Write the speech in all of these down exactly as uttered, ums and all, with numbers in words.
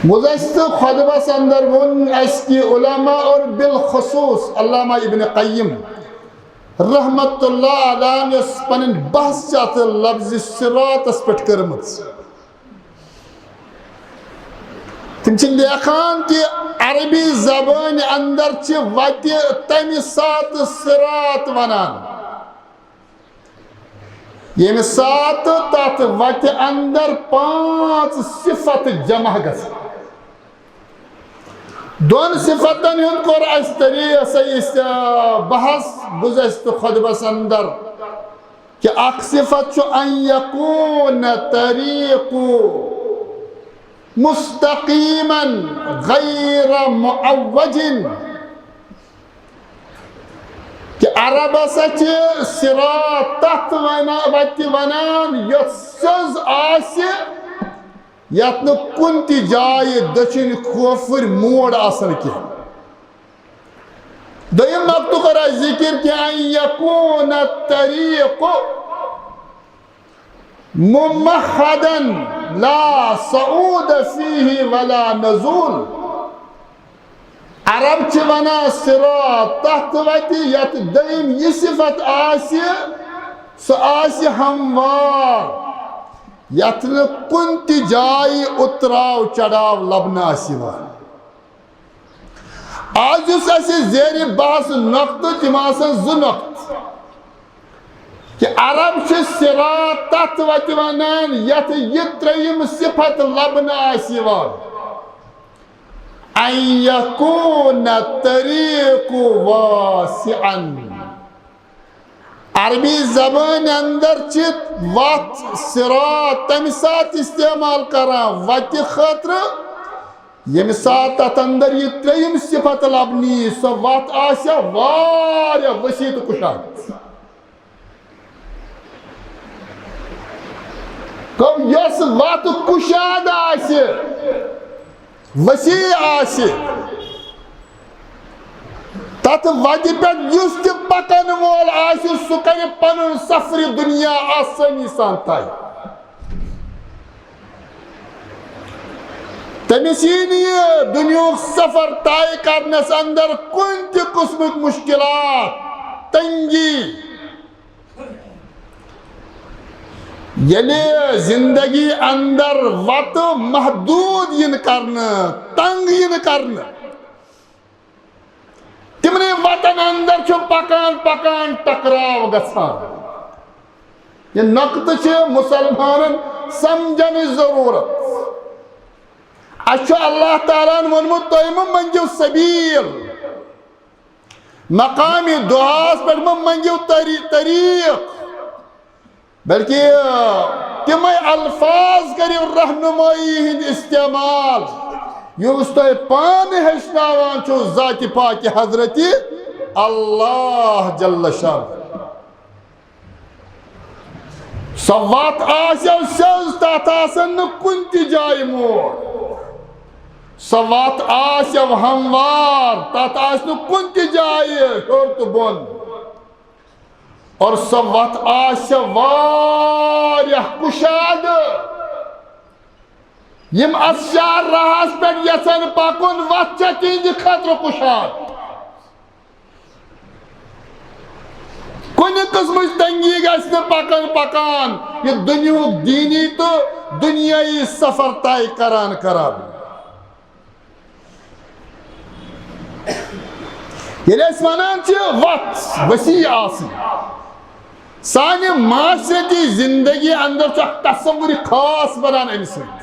گُزشتہٕ خطبس اندر ووٚن اسہِ کہِ علماء اور بالخصوص علامہ ابن قیم رحمت اللہ علیہ یۄس پنٕنۍ بحث چھِ اتھ لفظ صراطس پٮ۪ٹھ کٔرمٕژ، تِم چھِ لیکھان کہِ عربی زبٲنۍ اندر چھِ وتہِ تمہِ ساتہٕ صراط ونان، ییٚمہِ ساتہٕ تتھ وتہِ اندر پانٛژھ صفت جمع گژھن۔ دۄن صفتن ہُنٛد کوٚر اسہِ طریٖقہٕ، سا یہِ، آ، بحث گُزشتہٕ خطبس اندر، کہِ اکھ صفت چھُ ان یکون طریق مستقیما غیر معوج، کہِ عرب ہسا چھِ صراط تتھ ونا-، وتہِ ونان یۄس سیٚز آسہِ، یتھ نہٕ کُنہِ تہِ جایہِ دٔچھِنۍ کھوفٕرۍ موڑ آسن کینٛہہ۔ دوٚیِم نقطہٕ کوٚر اَسہِ ذِکِر کہِ ان یکون الطریق ممہدا لا صعود فیہ ولا نزول۔ عرب چھِ ونان صراط تتھ وتہِ یتھ دوٚیِم یہِ صفت آسہِ، سُہ آسہِ ہموار، یتھ نہٕ کُنہِ تہِ جایہِ اُتراو چڑاو لبنہٕ آسہِ یِوان۔ آز یُس اَسہِ زیرِ بحث نۄقطہٕ، تِم آسن زٕ نۄقطہٕ۔ کہِ عرب چھِ صراط تتھ وتہِ ونان یتھ یہِ ترٛیٚیِم صفت لبنہٕ آسہِ یِوان، ان یکون الطریق واسعا۔ عربی زبٲنۍ اندر چھِ وتھ صراط تمہِ ساتہٕ استعمال کران وتہِ خٲطرٕ، ییٚمہِ ساتہٕ تتھ اندر یہِ ترٛیٚیِم صفت لبنہٕ یی، سۄ وتھ آسہِ واریاہ وسیع تہٕ کُشاد۔ گوٚو، یۄس وتھ کُشاد آسہِ، وسیع آسہِ، تتھ وتہِ پٮ۪ٹھ یُس تہِ پکن وول آسہِ، سُہ کرِ پنُن سفرِ دنیا آسٲنی سان طے۔ تٔمِس یی نہٕ یہِ دُنیُک سفر طے کرنس اندر کُنہِ تہِ قٕسمٕکۍ مُشکلات، تنگی۔ ییٚلہِ زندگی اندر وتہٕ محدود یِن کرنہٕ، تنگ یِن کرنہٕ، تِمنٕے وتن اندر چھُ پکان پکان ٹکراو گژھان۔ یہِ نقطہٕ چھِ مسلمانن سمجھنٕچ ضرورت۔ اسہِ چھُ اللہ تعالیٰ ہن ووٚنمُت، تُہۍ مہٕ منگِو سبیل، مقامِ دعاہس پٮ۪ٹھ مہٕ منگِو طری-، طریق، بلکہ تِمے الفاظ کٔرِو رہنمٲیی ہٕنٛدۍ استعمال، یُس تۄہہِ پانہٕ ہیٚچھناوان چھُو ذاتِ پاکِ حضرتِ اللہ جل شانہ۔ سۄ وتھ آسیو سیٚز، تتھ آسن نہٕ کُنہِ تہِ جایہِ موڑ۔ سۄ وتھ آسیو ہموار، تتھ آسہِ نہٕ کُنہِ تہِ جایہِ ہیوٚر تہٕ بۄن۔ اور سۄ وتھ آسہِ واریاہ کُشادٕ۔ یِم اتھ شاہ راہس پٮ۪ٹھ یژھن پکُن، وتھ چھےٚ تِہنٛدِ خٲطرٕ کُشاد۔ کُنہِ قٕسمٕچ تنگی گژھِ نہٕ پکان پکان یہِ دُنیہُک دینی تہٕ دُنیٲیی سفر طے کران کران۔ ییٚلہِ أسۍ ونان چھِ وتھ وسیع آسٕنۍ، سانہِ معاشرتی زندگی اندر چھُ اکھ تصور خاص بنان امہِ سۭتۍ۔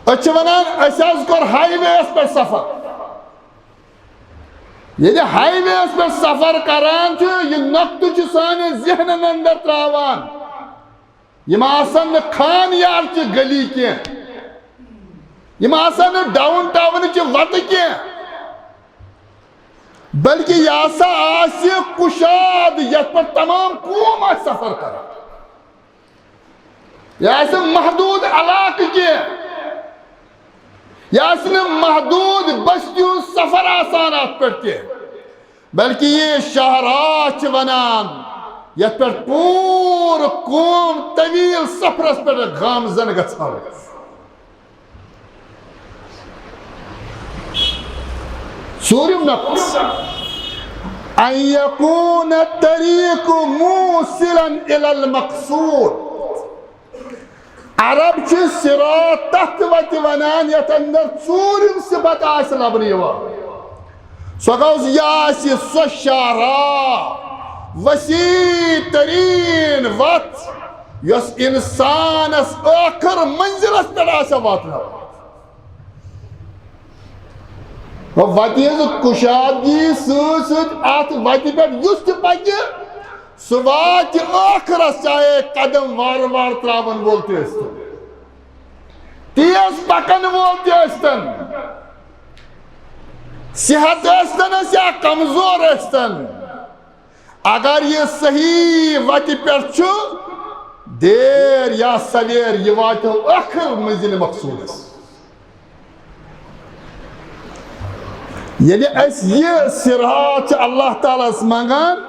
أسۍ چھِ ونان، أسۍ حظ کوٚر ہائی وے یس پٮ۪ٹھ سفر۔ ییٚلہِ ہائی وے یس پٮ۪ٹھ سفر کران چھِ، یہِ نۄقطہٕ چھُ سانٮ۪ن ذہنن اندر تراوان۔ یِم آسن نہٕ خان یار چہِ گلی کینٛہہ، یِم آسن نہٕ ڈاؤن ٹاؤن چہِ وتہٕ کینٛہہ، بلکہِ یہِ ہسا آسہِ کُشاد، یتھ پٮ۪ٹھ تمام قوم آسہِ سفر کران۔ یہِ آسہِ محدود علاقہٕ کینٛہہ، یہِ آسہِ نہٕ محدود بستی ہُنٛد سفر آسان اتھ پٮ۪ٹھ کینٛہہ، بلکہِ یہِ شاہراہ چھِ ونان، یتھ پٮ۪ٹھ پوٗرٕ قوم طویل سفرس پٮ۪ٹھ گامزن گژھان۔ ژوٗرِم نقطہٕ، أن يكون الطريق موصلا إلى المقصود۔ عرب چھِ صراط تتھ وتہِ ونان یتھ اندر ژوٗرِم صفت آسہِ لبنہٕ یِوان۔ سۄ گوٚو یہِ آسہِ سۄ شاہراہ، وسیع ترین وتھ، یۄس انسانس ٲخر منزلس پٮ۪ٹھ آسہِ واتناوان۔ وتہِ ہٕنٛز کُشادگی سۭتۍ سۭتۍ اتھ وتہِ پٮ۪ٹھ یُس تہِ پکہِ، سُہ واتہِ ٲخرس، چاہے قدم وارٕ وارٕ تراون وول تہِ ٲسۍتن، تیز پکن وول تہِ ٲسۍتن، صحت ٲسۍتنس یا کمزور ٲسۍتن۔ اگر یہِ صحیح وتہِ پٮ۪ٹھ چھُ، دیر یا سویر، یہِ واتہِ ٲخر منزل مقصودس۔ ییٚلہِ أسۍ یہِ صراط چھِ اللہ تعالیٰ ہس منٛگان،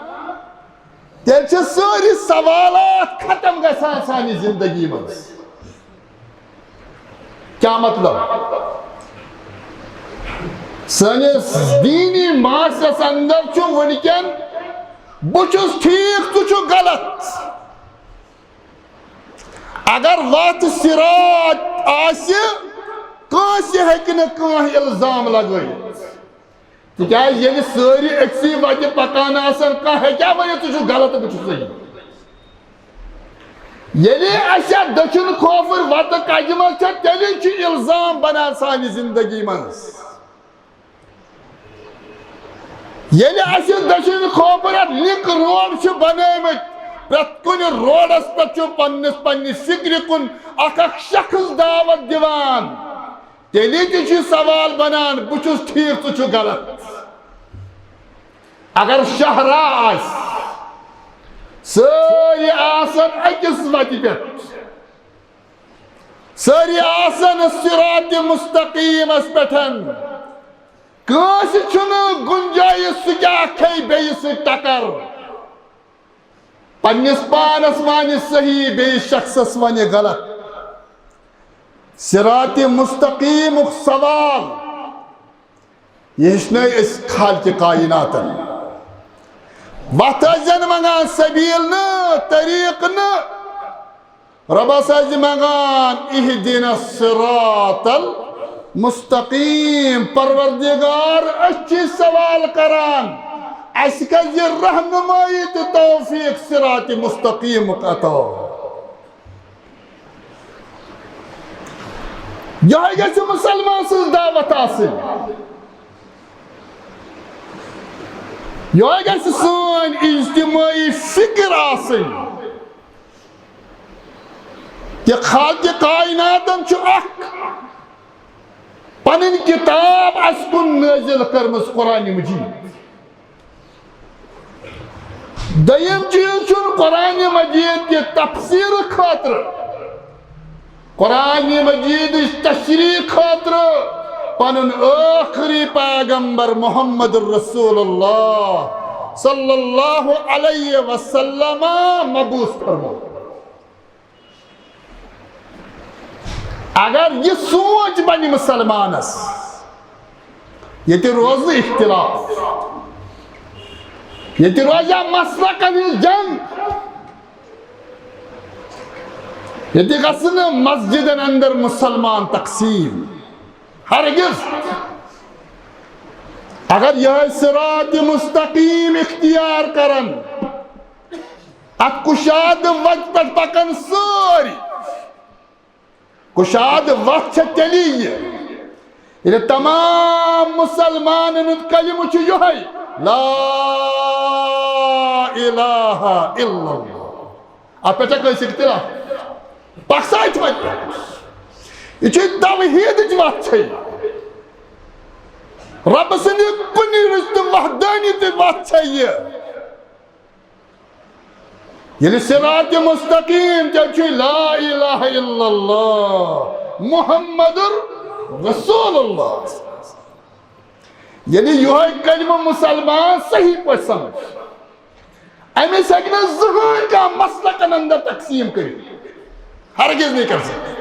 تیٚلہِ چھِ سٲری سوالات ختم گژھان سانہِ زندگی منٛز۔ کیا مطلب؟ سٲنِس دیٖنی معاشرس اندر چھُ وٕنکٮ۪ن بہٕ چھُس ٹھیٖک، ژٕ چھُکھ غلط۔ اگر وتھ صراط آسہِ، کٲنٛسہِ ہیٚکہِ نہٕ کانٛہہ الزام لگٲیِتھ۔ تِکیٛازِ ییٚلہِ سٲری أکسٕے وتہِ پکان آسن، کانٛہہ ہیٚکیٛاہ ؤنِتھ، "ژٕ چھُکھ غلط تہٕ بہٕ چھُس صحیح"؟ ییٚلہِ اَسہِ اَتھ دٔچھُن کھوفٕرۍ وتہٕ کجہِ منٛز چھےٚ، تیٚلہِ چھُ الزام بنان سانہِ زندگی منٛز۔ ییٚلہِ اَسہِ دٔچھُن کھوفٕرۍ اَتھ لِنک روڈ چھِ بنٲومٕتۍ، پرٛٮ۪تھ کُنہِ روڈس پٮ۪ٹھ چھُ پننِس پننِس فکرِ کُن اکھ اکھ شخص دعوت دِوان۔ تیٚلہِ تہِ چھُ سوال بنان، بہٕ چھُس ٹھیٖک، ژٕ چھُکھ غلط۔ اگر شاہراہ آسہِ، سٲری آسن أکِس وتہِ پٮ۪ٹھ، سٲری آسن صراط مستقیمس پٮ۪ٹھ، کٲنٛسہِ چھُنہٕ گنجٲیِش سُہ کیٛاہ کھیہِ بیٚیِس سۭتۍ ٹکر۔ پننِس پانس وانہِ صحیح، بیٚیِس شخصس ونہِ غلط۔ صراط مستقیمُک سوال، یہِ ہیٚچھنٲے أسۍ خالقِ کائناتن۔ وتھ ٲسۍ زن منٛگان، سبیل نہٕ، طریق نہٕ۔ رۄبس ٲسۍ زِ منٛگان، اہدنا الصراط المستقیم۔ پروردگار، أسۍ چھِ سوال کران، اَسہِ کٔرۍ زِ رہنمٲیی تہٕ توفیق صراط مستقیمُک عطا۔ یِہوٚے گژھِ مُسلمان سٕنٛز دعوت آسٕنۍ۔ یِہوٚے گژھِ سٲنۍ اجتمٲعی فکر آسٕنۍ۔ تہِ خالقِ کائناتن چھُ اکھ پنٕنۍ کتاب اسہِ کُن نٲزِل کٔرمٕژ، قرآن مجید۔ دوٚیِم چیٖز چھُ قرآن مجید کہِ تفسیر خٲطرٕ، قرآن مجیدٕچ تشریح خٲطرٕ پنُن ٲخری پیغمبر محمد رسول اللہ صلی اللہ علیہ وسلم مبعوث فرموو۔ اگر یہِ سونچ بنہِ مسلمانس، ییٚتہِ روزِ نہٕ اختلاف، ییٚتہِ روزِ ہا مسلکن ہٕنٛز جنگ، ییٚتہِ گژھِ نہٕ مسجدن اندر مسلمان تقسیم، ہرگز۔ اگر یِہوٚے صراط مستقیم اختیار کرن، اتھ کشادٕ وتہِ پٮ۪ٹھ پکن سٲری۔ کشادٕ وتھ چھےٚ تیٚلی یہِ، ییٚلہِ تمام مسلمانن ہُنٛد کلمہٕ چھُ یِہوٚے، لا الہ الا اللہ۔ اتھ پٮ۪ٹھ چھا کٲنٛسہِ اختلاف؟ پکھ سا اتھِ وتہِ پٮ۪ٹھ۔ یہِ چھُ توحیدٕچ وتھ چھےٚ۔ رۄبہٕ سٕنٛدِ کُنہِ رٕژ تہٕ وحدٲنیتٕچ وتھ چھےٚ یہِ۔ ییٚلہِ صراط مستقیم، تیٚلہِ چھُ لا الہ الا اللہ محمد رسول اللہ۔ ییٚلہِ یِہوٚے کلمہٕ مسلمان صحیح پٲٹھۍ سمجھ، أمِس ہیٚکہِ نہٕ زٕہٕنۍ کانٛہہ مسلکن اندر تقسیم کٔرِتھ، ہرگز نہیں کر سکتا۔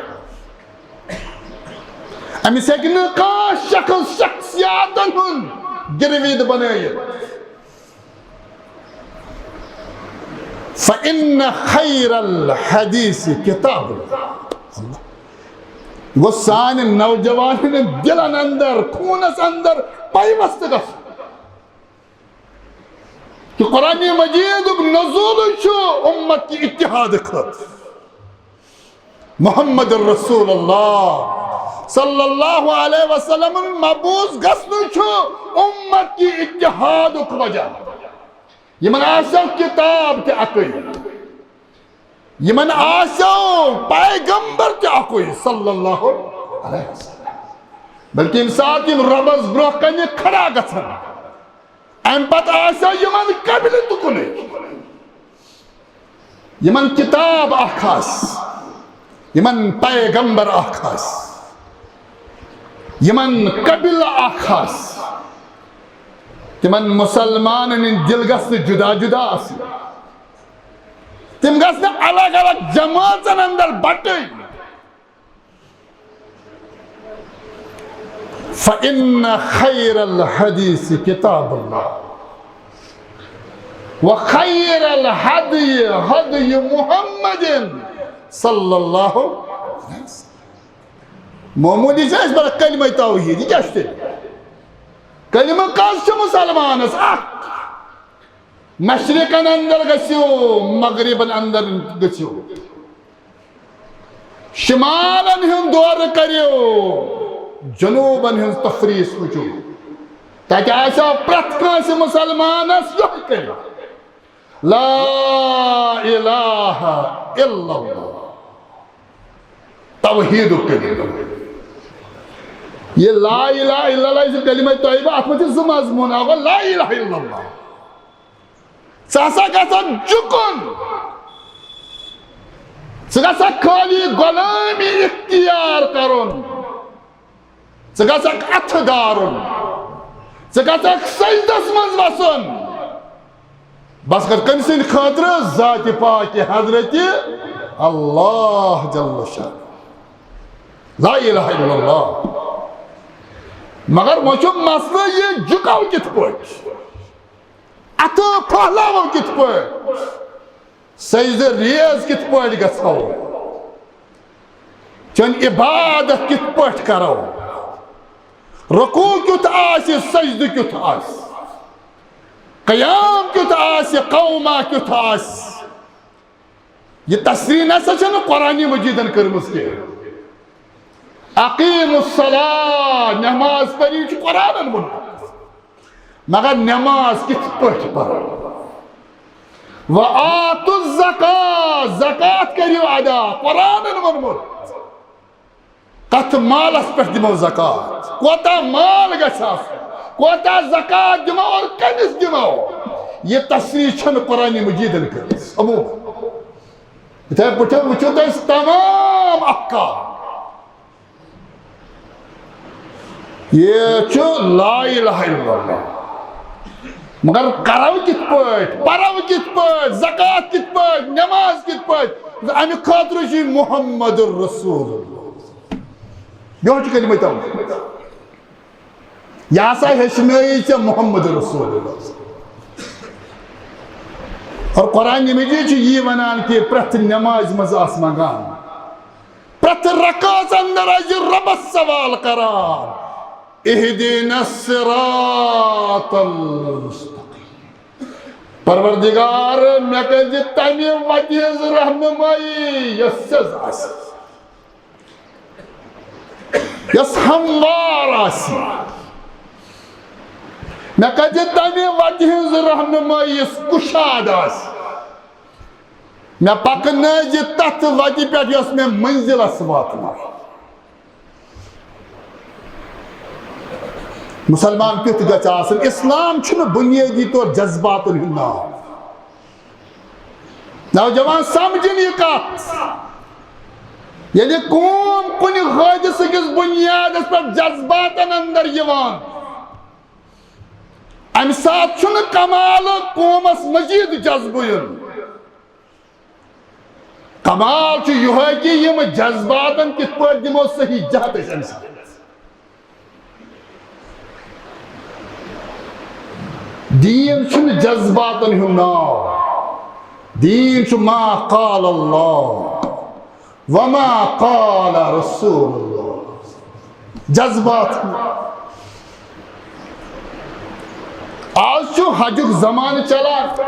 أمِس ہیٚکہِ نہٕ کانٛہہ شخص شخصیاتن ہُنٛد گروید بنٲیِتھ۔ فإن خير الحديث كتاب الله۔ گوٚو سانٮ۪ن نوجوانن دِلن اندر، خوٗنس اندر پیوست گژھُن۔ کہ قرآن مجیدُک نزول چھُ امت کہ اتحاد خٲطرٕ۔ محمد رسول اللہ صلی اللہ علیہ وسلم مبعوث گژھنُے چھُ امت کہ اتحادُک وجہ۔ یمن آسیو کتاب تہِ اکُے، یمن آسیو پیغمبر تہِ اکُے صلی اللہ علیہ وسلم۔ بلکہ ییٚمہِ ساتہٕ یِم رۄبس برونٛہہ کنہِ کھڑا گژھن، امہِ پتہٕ آسیو یِمن قبلہٕ تُکنُے۔ یِمن کتاب اکھ آسہِ، یِمن پیغمبر اکھ آسہِ، یِمن قبلہٕ اکھ آسہِ، تِمن مسلمانن ہٕنٛدۍ دِل گژھِ نہٕ جدا جدا آسٕنۍ، تِم گژھِ نہٕ الگ الگ جمٲژن اندر بٹٕنۍ۔ فإن خير الحديث كتاب الله وخير الهدي هدي محمد صلى الله عليه وسلم۔ معمولی چھِ أسۍ پران کلمہ توحید، یہِ کیٛاہ چھُ تیٚلہِ؟ کلمہ کس چھُ مسلمانس؟ اکھ۔ مشرقن اندر گژھِو، مغربن اندر گژھِو، شمالن ہُنٛد دورٕ کٔرِو، جنوبن ہٕنٛز تفریح وٕچھِو۔ تتہِ آسیو پرٛٮ۪تھ کٲنٛسہِ مسلمانس یۄہے کلمہ، لا الہ الا اللہ۔ توحیدُک کلمہ۔ یہِ لا الہ الا اللہ، یہِ کلمہ طیبہ، اتھ منٛز چھِ زٕ مضموٗن، اکھ گوٚو لا الہ الا اللہ۔ ژٕ ہسا گژھکھ جُکُن، ژٕ گژھکھ خٲلی غلٲمی اختیار کرُن، ژٕ گژھکھ اتھٕ دارُن، ژٕ گژھکھ سجدس منٛز وسُن۔ بس کر کٔمۍ سٕنٛدِ خٲطرٕ؟ ذاتِ پاکِ حضرتِ اللہ جل شانہ۔ لا الہ الا اللہ۔ مگر وۄنۍ چھُ مسلہٕ، یہِ جُکاو کِتھ پٲٹھۍ؟ اتھٕ پھہلاوو کِتھ پٲٹھۍ؟ سجدٕ ریز کِتھ پٲٹھۍ گژھو؟ چون عبادت کِتھ پٲٹھۍ کرو؟ رکوع کیُتھ آسہِ، سجدٕ کیُتھ آسہِ، قیام کیُتھ آسہِ، قوما کیُتھ آسہِ؟ یہِ تشریح نسا چھنہٕ قرآن مجیدن کٔرمٕژ کینٛہہ۔ اقیموا الصلاۃ، نماز پٔرِو، چھُ قرآنن ووٚنمُت۔ مگر نماز کِتھ پٲٹھۍ پرو؟ وآتوا الزکاۃ، زکوٰۃ کٔرِو ادا، قرآنن ووٚنمُت۔ کتھ مالس پٮ۪ٹھ دِمو زکوٰۃ؟ کوتاہ مال گژھِ آسُن؟ کوتاہ زکوٰۃ دِمو اور کٔمِس دِمو؟ یہِ تشریح چھنہٕ قرآن مجیدن کٔرمٕژ عموماً۔ یِتھے پٲٹھۍ وٕچھِو تُہۍ تمام احکام۔ یہِ چھُ لا الہ الا اللہ۔ مگر کرو کِتھ پٲٹھۍ؟ پرو کِتھ پٲٹھۍ؟ زکوٰۃ کِتھ پٲٹھۍ؟ نماز کِتھ پٲٹھۍ؟ اَمہِ خٲطرٕ چھُ محمد رسول اللہ۔ یِہوٚے چھُ کلمہ توحید۔ یہِ ہسا ہیٚچھنٲیی ژےٚ محمد رسول اللہ۔ اور قرآن مجید چھُ یی ونان کہ پرٛٮ۪تھ نمازِ منٛز آس منٛگان، پرٛٮ۪تھ رکعژ اندر آسہِ رۄبس سوال کران، اہدنا الصراط المستقیم۔ پروردگار، مےٚ کٔرۍ زِ تمہِ وتہِ ہٕنٛز رہنمٲیی یۄس سیٚز آسہِ، یۄس ہموار آسہِ۔ مےٚ کٔرۍ زِ تمہِ وتہِ ہٕنٛز رہنمٲیی یۄس کُشاد آسہِ۔ مےٚ پکنٲوۍ زِ تتھ وتہِ پٮ۪ٹھ یۄس مےٚ منزلس واتناوِ۔ مسلمان کیُتھ گژھِ آسُن؟ اسلام چھُنہٕ بنیٲدی طور جذباتن ہُنٛد ناو۔ نوجوان، سمجھِن یہِ کتھ۔ ییٚلہِ قوم کُنہِ حٲدثہٕ کِس بنیادس پٮ۪ٹھ جذباتن اندر یِوان، امہِ ساتہٕ چھُنہٕ کمال قومس مزید جذبہٕ یُن۔ کمال چھُ یِہوٚے کہِ یِم جذباتن کِتھ پٲٹھۍ دِمو صحیح جہت أسۍ امہِ ساتہٕ۔ دین چھُنہٕ جذباتن ہُنٛد ناو۔ دین چھُ ما قال اللہ وما قال رسول اللہ۔ جذبات۔ آز چھُ حجُک زمانہٕ چلان۔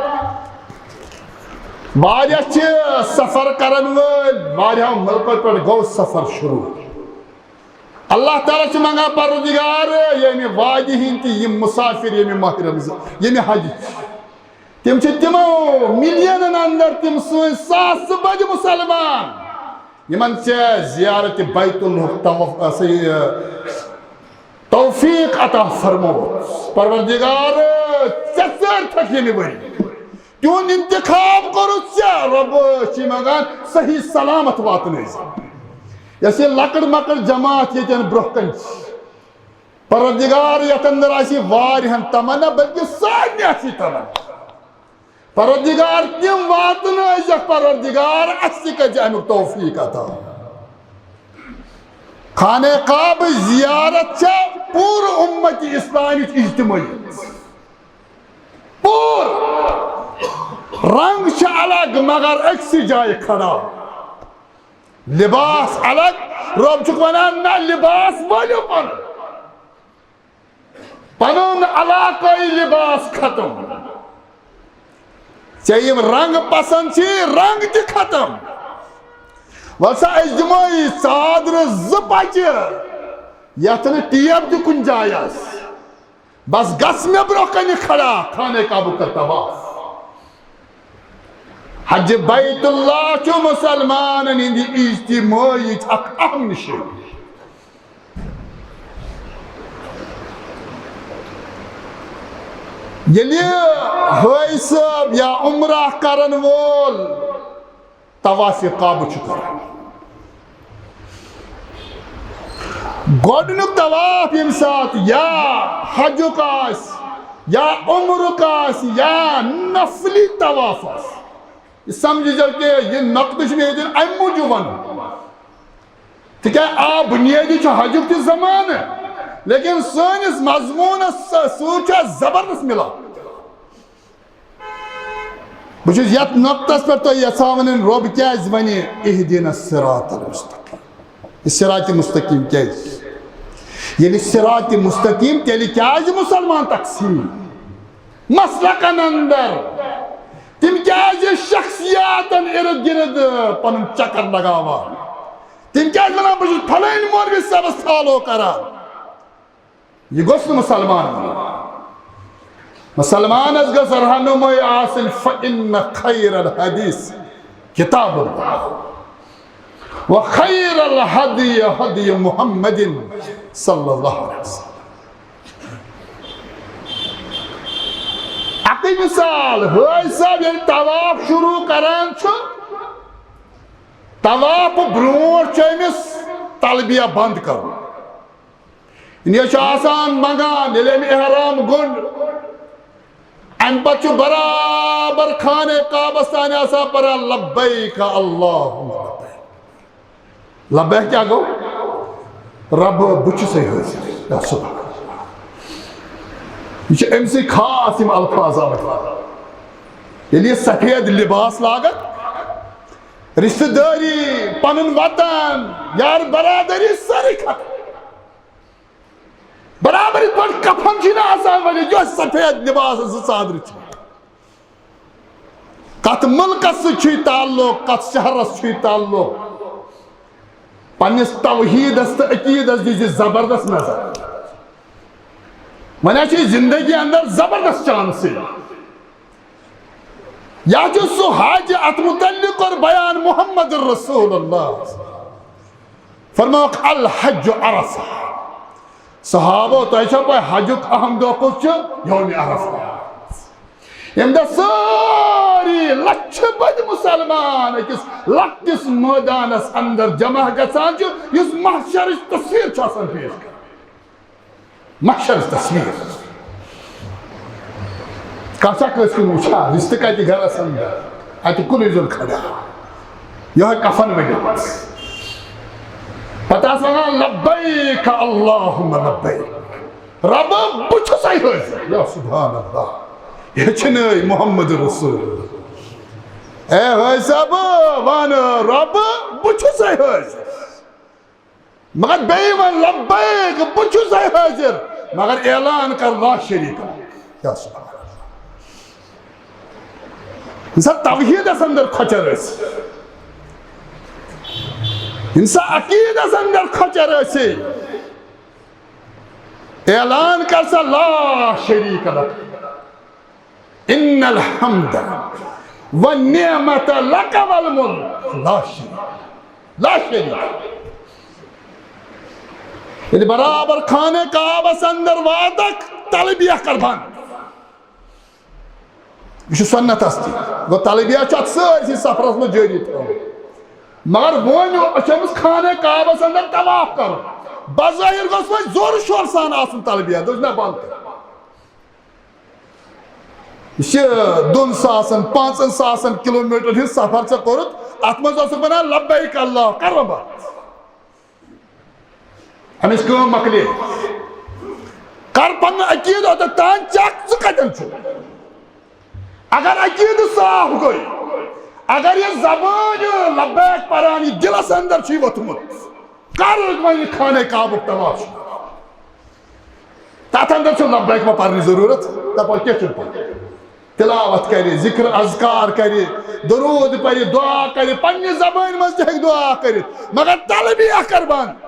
واریاہ چھِ سفر کرن وٲلۍ، واریاہو مُلکو پٮ۪ٹھ گوٚو سفر شروع۔ اللہ تعالیٰ چھُ منٛگان، پروردگار، ییٚمہِ وادی ہٕنٛدۍ تہِ یِم مسافر، ییٚمہِ ماہ رمضان، ییٚمہِ حجٕچ، تِم چھِ تِمو ملینن اندر تِم سٲنۍ ساسہٕ بٔدۍ مسلمان، یِمن ژےٚ زیارت بیت اللہ توف-، سا یہِ توفیق عطا فرمووُتھ۔ پروردگار، ژےٚ ژٲرتھکھ ییٚمہِ ؤری۔ تِہُنٛد انتخاب کوٚرُتھ ژےٚ، رۄب، چھِ منٛگان صحیح سلامت واتنٲیزِ۔ یۄس یہِ لۄکٕٹ مۄکٕٹ جماعت ییٚتٮ۪ن برٛونٛہہ کنہِ چھِ، پروردگار، یتھ اندر آسہِ واریاہن تمنا، بلکہ سارنٕے آسہِ تمنا۔ پروردگار، تِم واتنٲیزٮ۪کھ، پروردگار، اسہِ تہِ کٔرزِ امیُک توفیق عطا۔ خانہ کعبٕچ زیارت چھےٚ پوٗرٕ امت اسلامٕچ اجتماعیت۔ پوٗرٕ۔ رنگ چھِ الگ، مگر أکسٕے جایہِ کھڑا۔ لباس الگ، رۄب چھُکھ ونان، نہ، لباس وٲلِو پنُن۔ پنُن علاقٲیی لباس ختم۔ ژےٚ یِم رنگ پسند چھی، رنگ تہِ ختم۔ وَل سا، أسۍ دِمو یہِ ژادرٕ زٕ پچہِ، یتھ نہٕ ٹیب تہِ کُنہِ جایہِ آسہِ۔ بس گژھ مےٚ برونٛہہ کنہِ کھڑا، خانہ کعبُک کر طواف۔ حج بیت اللہ چھُ مسلمانن ہٕنٛدِ اجتماعیچ اکھ اہم نشٲنی۔ ییٚلہِ حٲج صٲب یا عمرہ کرن وول طواف کعبہ چھُ کران، گۄڈٕنیُک طواف ییٚمہِ ساتہٕ یا حجُک آسہِ یا عمرُک آسہِ یا نفلی طواف آسہِ، یہِ سمجھزیو کہِ یہِ نۄقطہٕ چھُ مےٚ ییٚتٮ۪ن امہِ موٗجوٗب ونُن، تِکیازِ آ، بُنیٲدی چھُ حجُک تہِ زمانہٕ، لیکن سٲنِس مضموٗنس سۭتۍ چھُ اَتھ زبردست مِلاپ۔ بہٕ چھُس یتھ نۄقطس پٮ۪ٹھ تۄہہِ یژھان ونٕنۍ، رۄب کیازِ ونہِ اہدنا الصراط المستقیم؟ یہِ صراط مستقیم کیازِ؟ ییٚلہِ صراط مستقیم، تیٚلہِ کیازِ مسلمان تقسیم؟ مسلکن اندر تِم کیازِ شخصیاتن ارد گرد پنُن چکر لگاوان؟ تِم کیازِ ونان، بہٕ چھُس فلٲنۍ مولوی صٲبس فالو کران؟ یہِ گوٚژھ نہٕ مسلمان ونُن۔ مسلمانس گٔژھ رہنمٲیی آسٕنۍ، فإن خیر الحدیث کتاب اللہ وخیر الہدی ہدی محمد صلی اللہ علیہ وسلم۔ اکٕے مثال، حٲج صٲب ییٚلہِ طواف شروع کران چھُ، طواف برونٛٹھ چھُ أمِس تلبیہ بند کرُن۔ یہِ چھُ آسان منٛگان، ییٚلہِ أمۍ احرام گوٚنٛڈ، اَمہِ پتہٕ چھُ برابر خانہ کعبس تانۍ آسان پران، لبیک اللہم لبیک۔ لبیک کیٛاہ گوٚو؟ رب، بہٕ چھُسے حٲضِر۔ یا سبحان اللہ۔ یہِ چھِ أمۍ سٕے خاص یِم الفاظ آمٕتۍ۔ ییٚلہِ یہِ سفید لباس لاگکھ، رشتہٕ دٲری، پنُن وطن، یار برادری، سٲرٕے ختم۔ برابر یِتھ پٲٹھۍ کفن چھُے نہ آسان ؤلِتھ، یۄس سفید لباس زٕ ژادرِ چھِ۔ کتھ مُلکس سۭتۍ چھُے تعلق، کتھ شہرس چھُے تعلق؟ پننِس توحیدس تہٕ عقیدس دِیہِ زبردست نظر۔ وۄنۍ چھِ زندگی اندر زبردست چانسٕے۔ یا چھُ سُہ حج، اتھ متعلق کوٚر بیان محمد رسول اللہ۔ فرمووُکھ، الحج عرفہ۔ صحابو، تۄہہِ چھا پاے حجُک اہم دۄہ کُس چھُ؟ یوم عرفہ۔ ییٚمہِ دۄہ سٲری لچھِ بٔدۍ مسلمان أکِس لۄکٹِس مٲدانس اندر جمع گژھان چھِ، یُس محشرٕچ تصویر چھُ آسان پیش کران۔ محشر تصویر۔ کانٛہہ چھا کٲنٛسہِ کُن وٕچھان؟ رِشتہٕ کَتہِ گَرَس اَندَر؟ اَتہِ کُنُے زوٚن کھڑا۔ یِہوٚے کفن ؤنِتھ۔ پَتہٕ آسہٕ وَنان، لبیک اللہم لبیک۔ رَبہٕ، بہٕ چھُسَے حٲضِر۔ یا سبحان اللہ۔ ہیٚچھنٲے محمد رسول۔ اے حٲج صٲب، وَن رۄب، بہٕ چھُسے حٲضِر۔ مگر بیٚیہِ وَن لبیک، بہٕ چھُسے حٲضِر، مگر اعلان کر لا شریک لک۔ یا سبحان اللہ۔ ییٚمہِ ساتہٕ توحیٖدس اندر کھۄچر ٲسۍ، ییٚمہِ ساتہٕ عقیٖدس اندر کھۄچر ٲسۍ، اعلان کر سا لا شریک لک۔ ان الحمد والنعمت لک والملک لا شریک، لا شریک۔ ییٚلہِ برابر خانہ کعبس اندر واتکھ، تلبیہ کر بند۔ یہِ چھُ سنتس تہِ۔ گوٚو، تلبیہ چھُ اتھ سٲرسٕے سفرس منٛز جٲری تھاوُن۔ مگر وۄنۍ چھُ أمِس خانہ کعبس اندر طواف کرُن۔ بظٲہر گوٚژھ وۄنۍ زورٕ شورٕ سان آسُن تلبیہ، دوٚپُس نہ بند کر۔ یہِ چھِ دۄن ساسن، پانٛژن ساسن کلومیٹرن ہُنٛد سفر ژےٚ کوٚرُتھ، اتھ منٛز اوسُکھ ونان لبیک اللہ، کرو بات۔ امِچ کٲم مۄکلے۔ کر پنُن عقیٖدٕ اوٚتتھ تام چیک، ژٕ کتٮ۪ن چھُکھ۔ اگر عقیٖدٕ صاف گوٚو، اگر یہِ زبٲنۍ لبیک پران، یہِ دِلس اندر چھُے ووٚتھمُت، کر وۄنۍ یہِ خانہ کعبُک طواف۔ تتھ اندر چھُ لبیک ما پرنٕچ ضروٗرت؟ دپان کیٛاہ چھُنہٕ پرُن؟ تلاوت کرِ، ذکر اذکار کرِ، درود پرِ، دعا کرِ، پننہِ زبٲنۍ منٛز تہِ ہیٚکہِ دعا کٔرِتھ، مگر تلبیہ کر بند۔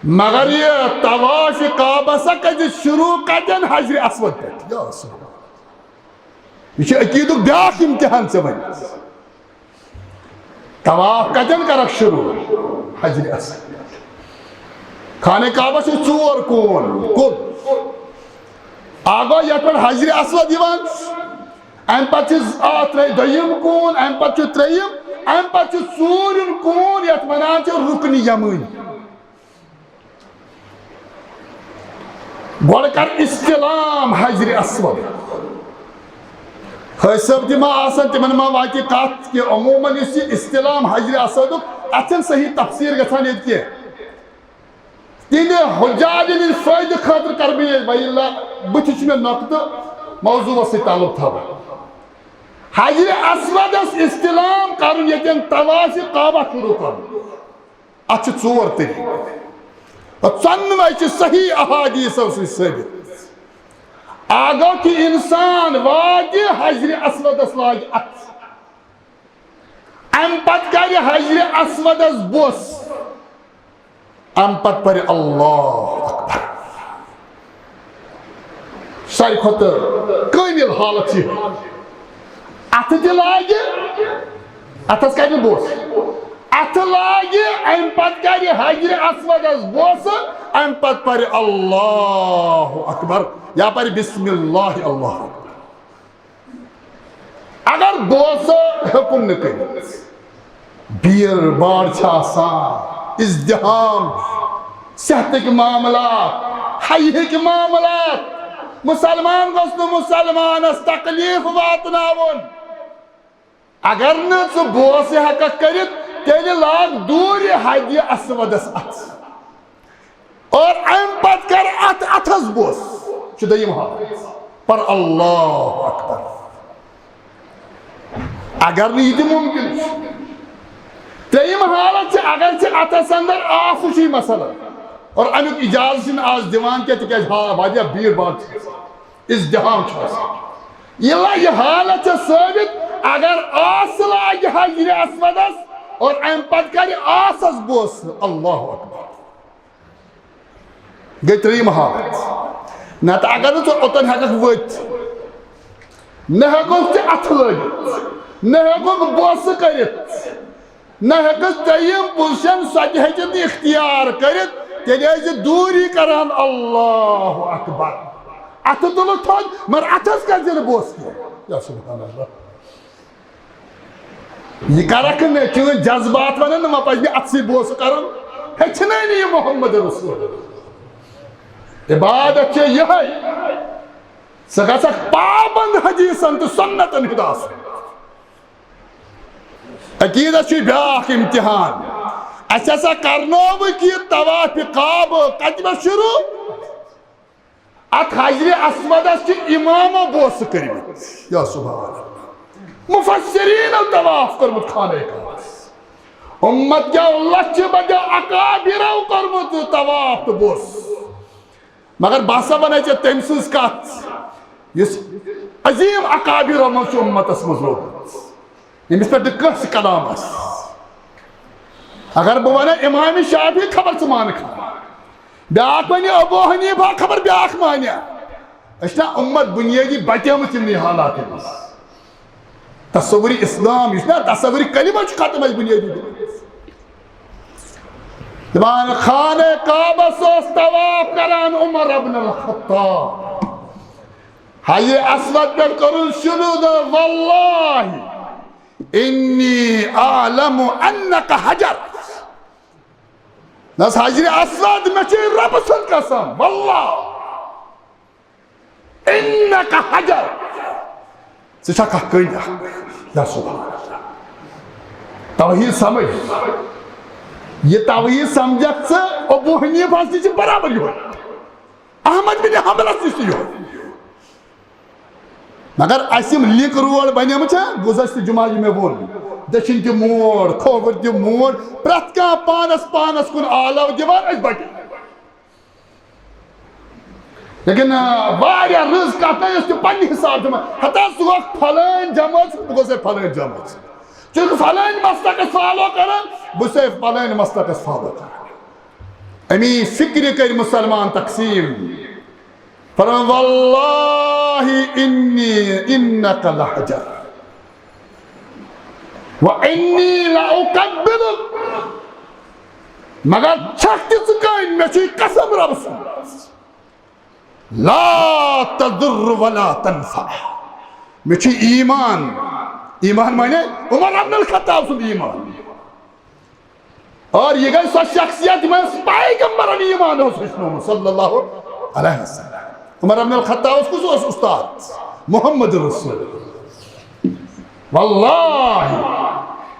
مگر یہِ طواف کعبہ سا کتہِ شروع، کتٮ۪ن؟ حجر اسود پٮ۪ٹھ۔ یا سبحان اللہ۔ یہِ چھُ عقیٖدُک بیٛاکھ امتحان ژےٚ وۄنۍ۔ طواف کتٮ۪ن کرکھ شروع؟ حجر اسود۔ خانہ کعبہ چھِ ژور کوٗن، کُل۔ اکھ گوٚو یتھ پٮ۪ٹھ حجر اسود یِوان چھُ، امہِ پتہٕ چھِ ز-، آ، ترٛے-، دوٚیِم کوٗن، امہِ پتہٕ چھُ ترٛیٚیِم، امہِ پتہٕ چھُ ژوٗرِم کوٗن، یتھ ونان چھِ رُکنِ یمٲنی۔ گۄڈٕ کر استلام حجر اسود۔ حٲج صٲب تہِ ما آسن، تِمن ما واتہِ کتھ کہِ عموماً یُس یہِ استلام حجر اسودُک، اتھ چھنہٕ صحیح تفسیٖر گژھان ییٚتہِ کینٛہہ۔ تِہنٛدِ حجاجن ہٕنٛدِ فٲیدٕ خٲطرٕ کر بہٕ یہِ، وَللہ بٕتھِ چھُ مےٚ نۄقطہٕ موضوعس سۭتۍ تعلق تھاوان۔ حجر اسودس استلام کرُن، ییٚتٮ۪ن طواف کعبہ شروع کرُن۔ اتھ چھِ ژور طریٖقہٕ۔ تہٕ ژۄنوَے چھِ صحیح احادیثو سۭتۍ ثٲبت۔ اکھ گوٚو کہِ انسان واتہِ حجر اسودس لاگہِ اتھٕ۔ امہِ پتہٕ کرِ حجر اسودس بوسہٕ۔ امہِ پتہٕ پرِ اللہ اکبر۔ ساروی کھۄتہٕ کٲمِل حالت چھِ یِہوٚے۔ اَتھٕ تہِ لاگہِ، اَتھَس کَرِ نہٕ بوس۔ اَتھٕ لاگہِ، اَمہِ پَتہٕ کَرِ حجرِ اسودَس بوسہٕ، اَمہِ پَتہٕ پَرِ اللہ اکبر یا پَرِ بسم اللہ اللہ اکبر۔ اگر بوسہٕ ہیوٚکُن نہٕ کٔرِتھ، بیٖڑ باڑ چھِ آسان، ازدحام، صحتٕکۍ معاملات، حیہٕکۍ معاملات، مُسلمان گوٚژھ نہٕ مُسلمانس تکلیف واتناوُن۔ اگر نہٕ ژٕ بوسہٕ ہٮ۪ککھ کٔرِتھ، تیٚلہِ لاگ دوٗرِ حجرِ اسودس اَتھٕ۔ اور اَمہِ پتہٕ کر اَتھ اَتھس بوس۔ چھُ دوٚیِم حالت۔ پر اللہ اکبر۔ اگر نہٕ یہِ تہِ مُمکِن چھُ۔ ترٛیٚیِم حالت چھِ، اگر ژےٚ اَتھس اندر آسہٕ چھُے مثلاً، اور اَمیُک اجازت چھِنہٕ آز دِوان کینٛہہ، تِکیازِ ہا، واریاہ بیٖڑ باڑ چھِ آسان، ازدحام چھُ آسان۔ یہِ لا-، یہِ حالت چھےٚ ثٲبت، اگر آسہٕ لاگہِ حجرِ اسودس اور اَمہِ پتہٕ کرِ آسس بوسہٕ، اللہ اکبر۔ گٔے ترٛیٚیِم حالت۔ نتہٕ اگر نہٕ ژٕ اوٚتن ہٮ۪ککھ وٲتِتھ، نہ ہٮ۪ککھ ژٕ اَتھٕ لٲگِتھ، نہ ہٮ۪ککھ بوسہٕ کٔرِتھ، نہ ہٮ۪ککھ ترٛیٚیِم پُزیشن سۄ تہِ ہیٚکِتھ نہٕ اختیار کٔرِتھ، تیٚلہِ ٲسۍ زِ دوٗری کران اللہ اکبر۔ اَتھٕ تُلُتھ تھوٚد، مگر اَتھس کَرِ زِ نہٕ بوسہٕ کینٛہہ۔ یا سبحان اللہ۔ یہِ کرکھ نہٕ، چٲنۍ جذبات ونن نہٕ، وۄنۍ پزِ مےٚ اتھسٕے بوسہٕ کرُن۔ ہیٚچھنٲے نہٕ یہِ محمد رسول۔ عبادت چھےٚ یِہے، ژٕ گژھکھ پابند حدیثن تہٕ سنتن ہُنٛد آسُن۔ عقیدس چھُ بیاکھ امتحان۔ اسہِ ہسا کرنووُکھ یہِ طواف کعبہٕ کتہِ پٮ۪ٹھ شروع؟ اتھ حجرِ اسودس چھِ امامو بوسہٕ کٔرمٕتۍ۔ یا سبحان اللہ۔ مفسریٖنو طواف کوٚرمُت خانہ کعبس۔ امت کیو لچھِ بدیو اکابرو کوٚرمُت طواف تہٕ بوسہٕ۔ مگر بہٕ ہسا ونہٕ ژےٚ تٔمۍ سٕنٛز کتھ، یُس عظیم اکابرو منٛز چھُ امتس منٛز روٗدمُت، ییٚمِس پٮ۪ٹھ نہٕ کٲنٛسہِ کلام آسہِ۔ اگر بہٕ ونہٕ امام شافعی، خبر ژٕ مانکھا۔ بیٛاکھ ونہِ ابو حنیفہ، خبر بیٛاکھ مانیا۔ أسۍ چھِنا امت بنیٲدی بچیمٕژ یِمنٕے حالاتن منٛز؟ تصور اسلام، یُس نا تصور کلمہ چھُ ختم اَسہِ بنیٲدی بنیٲدی۔ دپان خانہ کعبس اوس طواف کران عمر ابن الخطاب۔ حجرِ اسود پٮ۪ٹھ کوٚرُن شروع، دوٚپ، "واللہ انی اعلم انک حجر۔" نہ حض، حجرِ اسود، مےٚ چھُ رۄبہٕ سُنٛد قسم، واللہ انک حجر، ژٕ چھکھ اکھ کٔنۍ اکھ۔ یا سبحان اللہ۔ توحید سمجھ۔ یہِ توحید سمجھکھ ژٕ، ابو حنیفس نِش چھِ برابر یِہوٚے، احمد بن حنبلس نِش تہِ یِہوٚے۔ مگر اسہِ یِم لِنک روڈ بنیمٕژ چھےٚ، گُزشتہٕ جمعہ یہِ مےٚ ووٚن، دٔچھِنۍ تہِ موڑ، کھووُر تہِ موڑ، پرٛٮ۪تھ کانٛہہ پانس پانس کُن آلو دِوان، أسۍ بچو۔ لیکن، آ، واریاہ رٕژ کتھ نہ، یۄس تہِ پننہِ حساب چھِ ونان، ہتا ژٕ گوکھ فلٲنۍ جمٲژ، بہٕ گوس ہے فلٲنۍ جمٲژ۔ ژٕ چھُکھ فلٲنۍ مسلکس فالو کران، بہٕ چھُسے فلٲنۍ مسلکس فالو کران۔ امی فکرِ کٔرۍ مسلمان تقسیم۔ فرمان، "واللہ انی انک لحجر، و انی لاقبلک۔" مگر چھکھ تہِ ژٕ کٔنۍ، مےٚ چھُے قسم رۄبہٕ سُنٛد۔ لا تضر ولا تنفع۔ مےٚ چھُ ایمان، ایمان معنی عمر ابن الخطاب سُنٛد ایمان۔ اور یہِ گٔے سۄ شخصیت، یِمن پیغمبرن ایمان اوس ہیٚچھنومُت، صلی اللہ علیہ وسلم۔ عمر ابن الخطابس کُس اوس استاد؟ محمد رسول۔ واللہ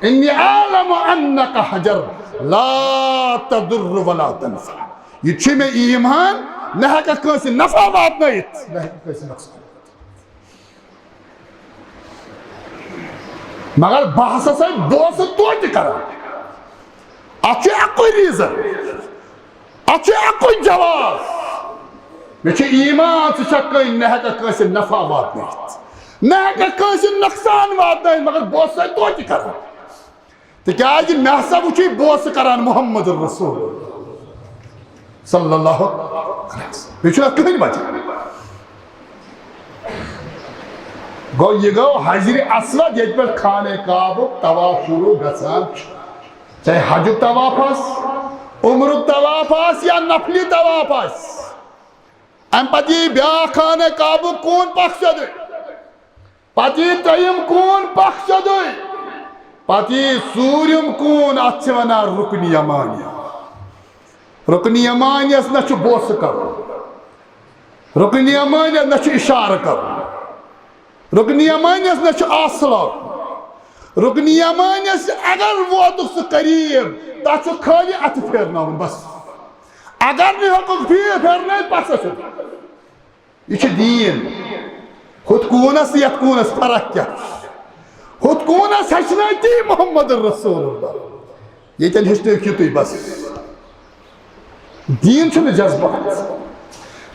انی اعلم انک حجر لا تضر ولا تنفع۔ یہِ چھُ مےٚ ایمان، نہ ہیٚککھ کٲنٛسہِ نفع واتنٲیِتھ، نہ ہیٚککھ کٲنٛسہِ نۄقصان۔ مگر بہٕ ہسا چھُسے بوسہٕ توتہِ کران۔ اتھ چھُ اکُے ریزن، اتھ چھُ اکُے جواب۔ مےٚ چھُ ایمان، ژٕ چھکھ کٲنٛسہِ، نہ ہیٚککھ کٲنٛسہِ نفع واتنٲیِتھ، نہ ہیٚککھ کٲنٛسہِ نۄقصان واتنٲیِتھ، مگر بوسہٕ توتہِ کران۔ تِکیٛازِ مےٚ ہسا وُچھُے بوسہٕ کران محمد رسول صلی اللہ علیہ وسلم۔ بیٚیہِ چھُنہٕ اَتھ کٕہٕنۍ وجہ۔ گوٚو، یہِ گوٚو حجرِ اسود، ییٚتہِ پٮ۪ٹھ خانہ کعبُک طواف شروع گژھان چھُ۔ چاہے حجُک طواف آسہِ، عمرُک طواف آسہِ یا نفلی طواف آسہِ۔ اَمہِ پتہٕ یی بیٛاکھ خانہ کعبُک کوٗن پکھ سیوٚدُے۔ پتہٕ یی ترٛیٚیِم کوٗن پکھ سیوٚدُے۔ پتہٕ یی ژوٗرِم کوٗن، اتھ چھِ ونان رُکنِ یمانی۔ رُکنِ یمانیَس نہ چھُ بوسہٕ کرُن۔ رُکنِ یمانیَس نہ چھُ اِشارٕ کرُن۔ رُکنِ یمانیَس نہ چھُ آسہٕ لاگُن۔ رُکنِ یمانیَس اگر ووتُکھ ژٕ قریب، تتھ چھُ خٲلی اتھٕ پھیرناوُن بس۔ اگر نہٕ ہیوٚکُکھ پھیر-، پھیرنٲوِتھ، پتہٕ سا چھُ۔ یہِ چھُ دیٖن۔ ہُتھ کوٗنس تہٕ یتھ کوٗنس فرق کیٛاہ چھِ؟ ہُتھ کوٗنس ہیٚچھنٲے تی محمد رسول اللہ، ییٚتٮ۪ن ہیٚچھنٲوِکھ یِتُے بس۔ دیٖن چھُنہٕ جذبات۔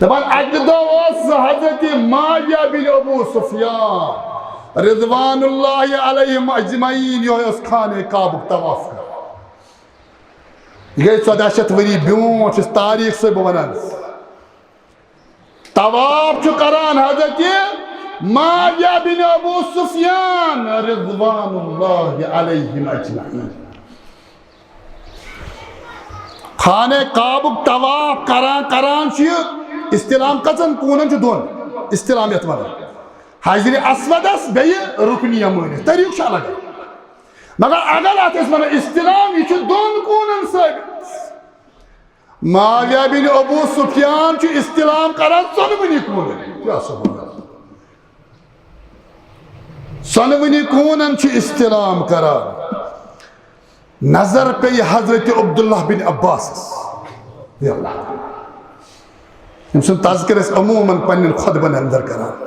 دپان، اکہِ دۄہ اوس حضرت معاویہ بن ابو سفیان رضوان اللہ علیہم اجمعین، یِہوٚے اوس خانہ کعبُک طواف کران۔ یہِ گٔے ژۄداہ شیٚتھ ؤری برونٛٹھ، یُس تاریخ چھُسے بہٕ ونان۔ طواف چھُ کران حضرت معاویہ بن ابو سفیان رضوان اللہ علیہم اجمعین۔ خانہ کعبُک طواف کران کران چھُ یہِ استلام کٔژن کوٗنن چھُ؟ دۄن۔ استلام یتھ ونان، حجرِ اسودس بیٚیہِ رُکنِ یمٲنِس۔ طریٖقہٕ چھُ الگ الگ۔ مگر اگر اتھ أسۍ ونو استلام، یہِ چھُ دۄن کوٗنن ثٲبت۔ معاویہ بن ابو سفیان چھُ استلام کران ژۄنوٕنی کوٗنن۔ یا سبحان اللہ۔ ژۄنوٕنی کوٗنن چھُ استلام کران۔ نظر پیٚیہِ حضرت عبداللہ بن عباسس۔ رضی اللہ تعالیٰ۔ أمۍ سُنٛد تذکرٕ أسۍ عموٗماً پننٮ۪ن خطبن اندر کران۔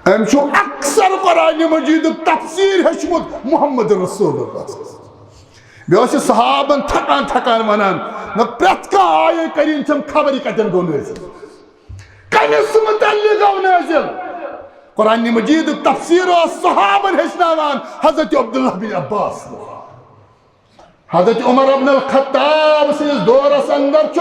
أمۍ چھُ اکثر قرآن مجیدُک تفسیر ہیوٚچھمُت محمد رسول اللہ۔ بیٚیہِ اوس یہِ صحابن تھکان تھکان ونان، نہ پرٛٮ۪تھ کانٛہہ آیے کریم چھم خبر یہِ کتٮ۪ن گوٚو نٲزِل، کٔمِس متعلق گوٚو نٲزِل۔ قرآن مجیدُک تفسیر اوس صحابن ہیٚچھناوان حضرت عبداللہ بن عباس۔ حضرت عمر ابن الخطاب سٕنٛدِس دورس اندر چھُ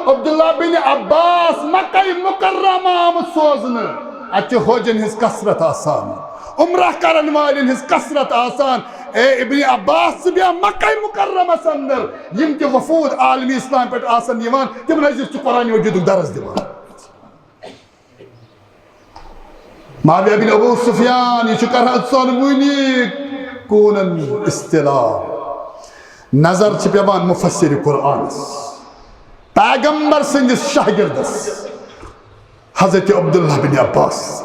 عبداللہ بن عباس مکہ مکرمہ آمُت سوزنہٕ۔ اتہِ چھِ حٲجن ہٕنٛز کثرت آسان، عمرہ کرن والٮ۪ن ہٕنٛز کثرت آسان۔ اے ابن عباس، ژٕ بیٚہہ مکہ مکرمس اندر، یِم تہِ وفود عالمی اسلام پٮ۪ٹھ آسن یِوان، تِمن ٲسۍ زِ ژٕ قرآن مجیدُک درس دِوان۔ معاویہ بن ابو سفیان، یہِ چھُ کران ژۄنوٕنی کوٗنن استلام۔ نظر چھِ پٮ۪وان مفسر قرآنس، پیغمبر سٕنٛدِس شاگردس، حضرت عبداللہ بن عباس۔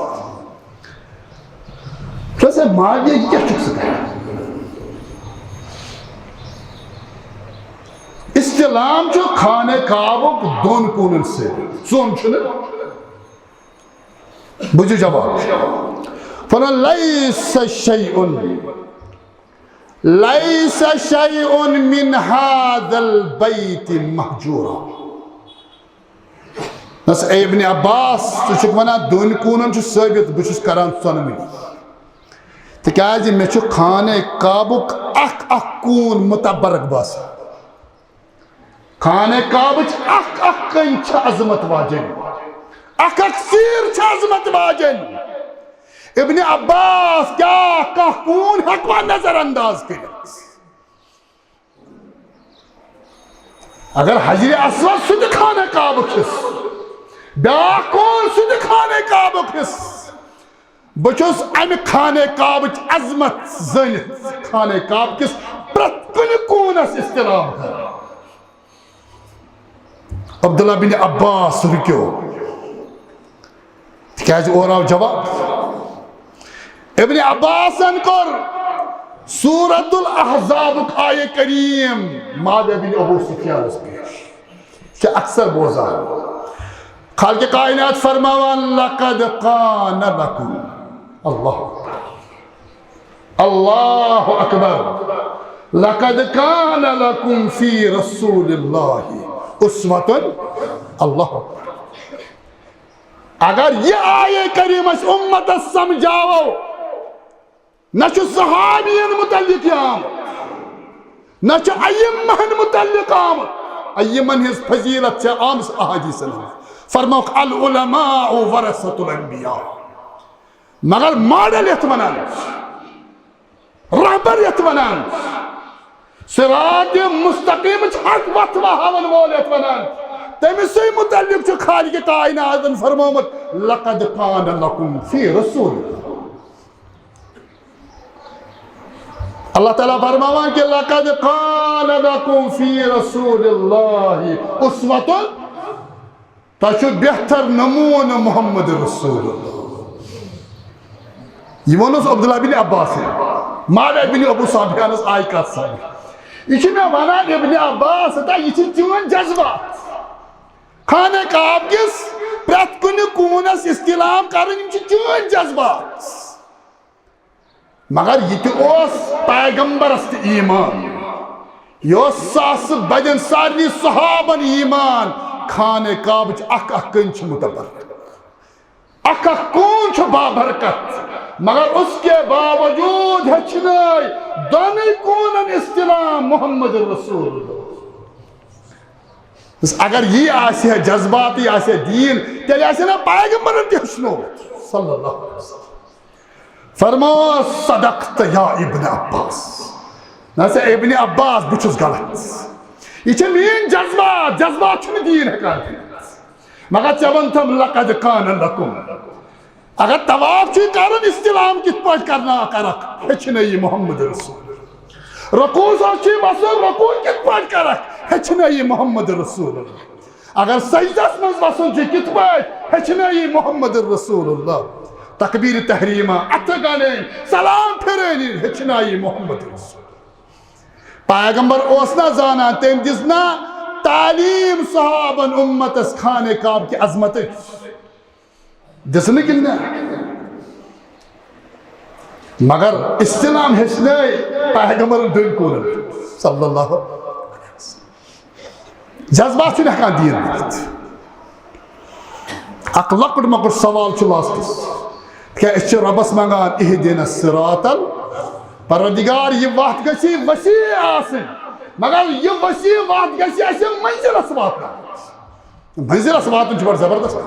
دوٚپُس، "ہے معاویہ، یہِ کیٛاہ چھُکھ ژٕ کران؟ استلام چھُ خانہ کعبُک دۄن کوٗنن سۭتۍ، ژۄن چھُنہٕ؟" بوٗزِو جواب۔ فرموو، "لیس شیء، لیس شیء من هذا البیت مہجورا۔" بس اے ابن عباس، ژٕ چھُکھ ونان دۄن کوٗنن چھُ ثٲبت، بہٕ چھُس کران ژۄنوٕنی۔ تِکیازِ مےٚ چھُ خانہ کعبُک اکھ اکھ کوٗن متبرک باسان۔ خانہ کعبٕچ اکھ اکھ کٔنۍ چھِ عظمت واجٮ۪ن، اکھ اکھ سیٖر چھِ عظمت واجٮ۪ن۔ ابن عباس، کیٛاہ کانٛہہ کوٗن ہٮ۪کوا نظر انداز کٔرِتھ؟ اگر حجر اسود، سُہ تہِ خانہ کعبُک حصہٕ، بیٛاکھ کوٗن، سُہ تہِ خانہ کعبُک حصہٕ۔ بہٕ چھُس امہِ خانہ کعبٕچ عظمت زٲنِتھ خانہ کعبہٕ کِس پرٛٮ۪تھ کُنہِ کوٗنس استلام کران۔ عبداللہ بن عباس رُکیو، تِکیازِ اورٕ آو جواب۔ ابن عباسن کوٚر سورۃ الاحزابُک آیہ کریم معاویہ بن ابو سفیانس پیش۔ چھِ اکثر بوزان۔ خالق کائنات فرماوان، "لقد کان لکم۔" اللہ اکبر۔ اللہ اکبر۔ "لقد کان لکم فی رسول اللہ اسوۃ۔" اللہ اکبر۔ اگر یہِ آیہ کریم اسہِ امتس سمجھاوو، نہ چھُ صحابین متعلق یہِ آمُت، نہ چھُ ائمہن متعلق آمُت۔ ائمن ہٕنٛز فضیلت چھےٚ آمٕژ احادیثن منٛز۔ فرموکھ، "العلماء ورثۃ الانبیاء۔" مگر ماڈل یتھ ونان چھِ، رہبر یتھ ونان چھِ، صراط مستقیمٕچ حق وتھ ہاوَن وول یتھ ونان چھِ، تٔمِسٕے متعلق چھُ خالق کائناتن فرمومُت، "لقد کان لکم فی رسول اللہ۔" اللہ تعالیٰ فرماوان کہ "لقد کان لکم فی رسول اللہ اسوۃ"، تۄہہِ چھُ بہتر نمونہٕ محمد رسول اللہ۔ یہِ ووٚنُس عبداللہ بن عباس، ماڈل بن ابو سفیانس آیہِ کتھ سمجھ۔ یہِ چھُ مےٚ ونان ابن عباس، ہتا یہِ چھِ چٲنۍ جذبات۔ خانہ کعبہ کِس پرٛٮ۪تھ کُنہِ کوٗنس استلام کرٕنۍ، یِم چھِ چٲنۍ جذبات۔ مگر یہِ تہِ اوس پیغمبرس تہِ ایمان۔ یہِ اوس ساسہٕ بدٮ۪ن سارنٕے صحابن ایمان۔ خانہ کعبٕچ اکھ اکھ کٔنۍ چھِ متبرک، اکھ اکھ کوٗن چھُ بابرکت، مگر اس کے باوجود ہیٚچھنٲے دۄنٕے کوٗنن استلام محمد رسول اللہ۔ اگر یی آسہِ ہے جذبات، یی آسہِ ہے دیٖن، تیٚلہِ آسہِ ہے نا پیغمبرن تہِ ہیٚچھنومُت صلی اللہ علیہ وسلم۔ فرموو، "صدقت یا ابن عباس۔" نہ سا ابن عباس، بہٕ چھُس غلط۔ یہِ چھِ میٲنۍ جذبات، جذبات چھُنہٕ دیٖن ہٮ۪کان کٔرِتھ۔ مگر ژےٚ ووٚنتھم، "لقد کان لکم۔" اگر طواف چھُے کرُن، استلام کِتھ پٲٹھۍ کرنا کرکھ، ہیٚچھنٲیی محمد رسول۔ رکوعس چھُے وسُن، رکوع کِتھ پٲٹھۍ کرکھ، ہیٚچھنٲیی محمد رسول۔ اگر سجدس منٛز وسُن چھُ کِتھ پٲٹھۍ، ہیٚچھنٲیی محمد رسول اللہ۔ تکبیر تحریمہ، اتھٕ گنڈٕنۍ، سلام پھرٲنی، ہیٚچھنٲیی محمد رسول۔ پیغمبر اوس نہ زانان، تٔمۍ دِژ نہ تعلیٖم صحابن اُمتس خانہ کعبہ کہِ عظمتٕچ۔ دِژ نہٕ کِنہٕ نہ؟ مگر اِسلام ہیٚچھنٲے پیغمبرن دٔنۍ کوٗنن صلی اللہ علیہ وسلم۔ جذبات چھُنہٕ ہٮ۪کان دیٖن بٔنِتھ۔ اکھ لۄکُٹ مۄکُٹ سوال چھُ لاسٹس، کیٛاہ أسۍ چھِ رۄبس منٛگان اہدنا الصراط ال-، پروردگار، یہِ وتھ گژھِ وسیع آسٕنۍ، مگر یہِ وسیع وتھ گژھِ اَسہِ منزلس واتناوٕنۍ۔ منزلس واتُن چھُ بڑٕ زبردست۔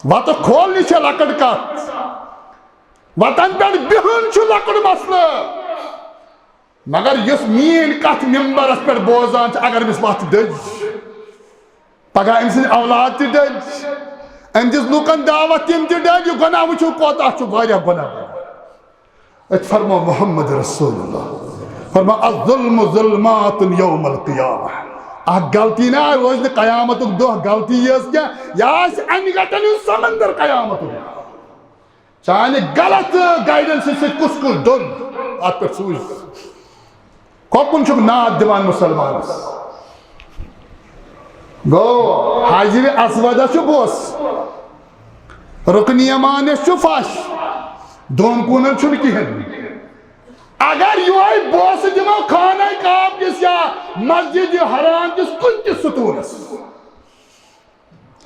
وتہٕ کھولنہِ چھےٚ لۄکٕٹ کتھ، وتن پٮ۪ٹھ بِہُن چھُ لۄکُٹ مسلہٕ۔ مگر یُس میٲنۍ کتھ ممبرس پٮ۪ٹھ بوزان چھُ، اگر أمِس وتھ دٔج، پگاہ أمۍ سٕنٛدۍ اولاد تہِ دٔج، أمۍ دِژ لوٗکن دعوت، تِم تہِ دٔج، یہِ گۄناہ وٕچھِو کوتاہ چھُ، واریاہ گۄناہ۔ أتۍ فرمو محمد رسول اللہ، فرمو الظلم ظلمات یوم القیامہ۔ اکھ غلطی نہ روزِ نہٕ قیامتُک دۄہ غلطی یٲژ کینٛہہ، یہِ آسہِ انہِ گٹن ہُنٛد سمندر قیامتُک۔ چانہِ غلط گائیڈنس سۭتۍ کُس کُس دوٚن، اتھ پٮ۪ٹھ سوٗزۍ۔ کۄکُن چھُکھ ناد دِوان مُسلمانس؟ گوٚو حجرِ اسودس چھُ بوس، رُکنِ یمانس چھُ فش، دۄن کوٗنن چھُنہٕ کِہیٖنۍ۔ اگر یِہوٚے بوسہٕ دِمو خانہ کعبہ کِس یا مسجد حرام کِس کُنہِ تہِ ستوٗنس،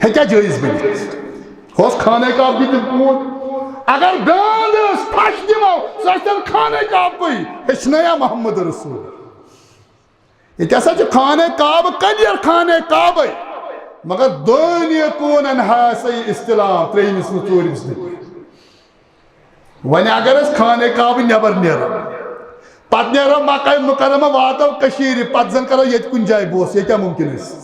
ہیٚکیٛاہ جٲیز بٔنِتھ؟ ہُہ اوس خانہ کعبہ تہِ بوٚڑ۔ اگر بیٛاکھ ٲس پھش دِمو، سُہ ٲسۍ تن خانہ کعبہٕے۔ ہیٚچھنٲیا محمد رسول؟ ییٚتہِ ہسا چھُ خانہ کعبہ، کلیر خانہ کعبے، مگر دۄنی کوٗنن ہسا یہِ استلام، ترٛیٚیمِس نہٕ، ژوٗرمِس نہٕ۔ وۄنۍ اگر أسۍ خانہ کعبہٕ نٮ۪بر نیرو، پتہٕ نیرو مکہ مکرمہ، واتو کٔشیٖرِ، پتہٕ زن کرو ییٚتہِ کُنہِ جایہِ بوس، ییٚتہِ کیٛاہ مُمکِن ٲسۍ؟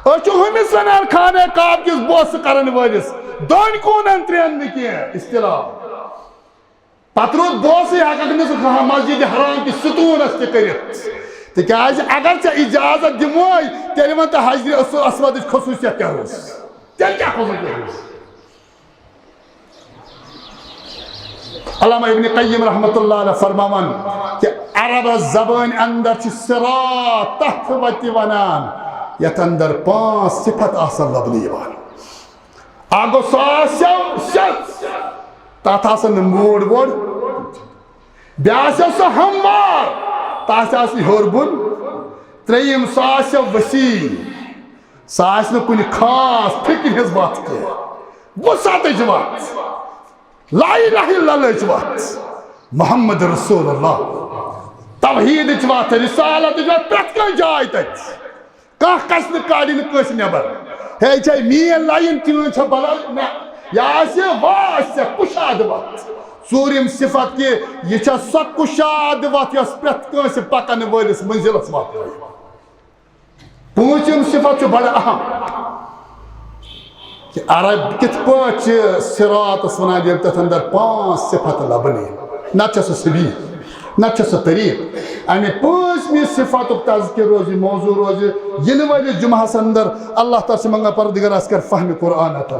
أسۍ چھِ ہُمِس ونان خانہ کعبہ کِس بوسہٕ کرن وٲلِس، دۄن کوٗنن ترٛٮ۪ن نہٕ کینٛہہ، استلام۔ پتہٕ روٗد بوسٕے ہٮ۪ککھ نہٕ سُہ مسجد حرام کِس ستوٗنس تہِ کٔرِتھ۔ تِکیٛازِ اگر ژےٚ اجازت دِموے، تیٚلہِ وَن تہٕ حجرِ اس-، اسودٕچ خصوٗصیت کیٛاہ ٲس؟ تیٚلہِ کیٛاہ خصوٗصیت ٲس؟ علامہ ابن قیم رحمۃ اللہ علیہ فرماوان کہ عرب زبٲنۍ اندر چھِ صراط، تتھ وتہِ ونان یتھ اندر پانٛژھ صفت آسن لبنہٕ یِوان۔ اکھ گوٚو سُہ آسیو سیوٚد، تتھ آسن نہٕ موڑ ووڑ۔ بیٚیہِ آسیو سُہ ہموار، تتھ آسہِ نہٕ ہیوٚر بۄن۔ ترٛیٚیِم، سُہ آسیو وسیع، سُہ آسہِ نہٕ کُنہِ خاص فکرِ ہٕنٛز وتھ کینٛہہ، وسعتٕچ وتھ، لا الہ الا اللہٕچ وتھ، محمد رسول اللہ، توحیدٕچ وتھ، رسالتٕچ وتھ، پرٛٮ۪تھ کانٛہہ جاے تتہِ۔ کانٛہہ کژھِ نہٕ کاڑِ نہٕ کٲنٛسہِ نٮ۪بر۔ ہے، یہِ چھے میٲنۍ لایِن، چٲنۍ چھےٚ بدل؟ نہ، یہِ آسہِ واضح کُشادٕ وتھ۔ ژوٗرِم صفت کہِ یہِ چھےٚ سۄ کُشادٕ وتھ یۄس پرٛٮ۪تھ کٲنٛسہِ پکن وٲلِس منزلس واتنٲوِ۔ پوٗنٛژِم صفت چھُ بڑٕ اہم۔ کہ عرب کِتھ پٲٹھۍ چھِ صراطس ونان، ییٚلہِ تتھ اندر پانٛژھ صفت لبنہٕ یِن؟ نتہٕ چھےٚ سۄ سبیل، نتہٕ چھےٚ سۄ طریٖق۔ امہِ پٲنٛژمہِ صفتُک تذکر روزِ، موضوع روزِ یِنہٕ وٲلِس جمعہس اندر۔ اللہ تعالیٰ چھِ منگان، پروردگار، اسہِ کر فہمِ قرآن عطا،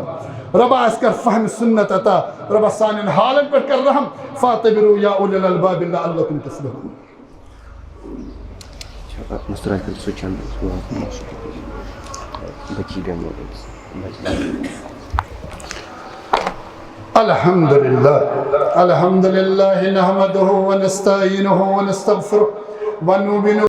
رۄبا، اسہِ کر فہمِ سنت عطا، رۄبا، سانٮ۪ن حالن پٮ۪ٹھ کر رحم۔ فاعتبروا یا اولی الالباب لعلکم تفلحون۔ چھا اَتھ منٛز ترٛٲوِتھ سُہ چَنٛدٕ؟ بَچی بیٚمٲر ٲس۔ الحمد لله، الحمد لله نحمده ونستعينه ونستغفره ونؤمن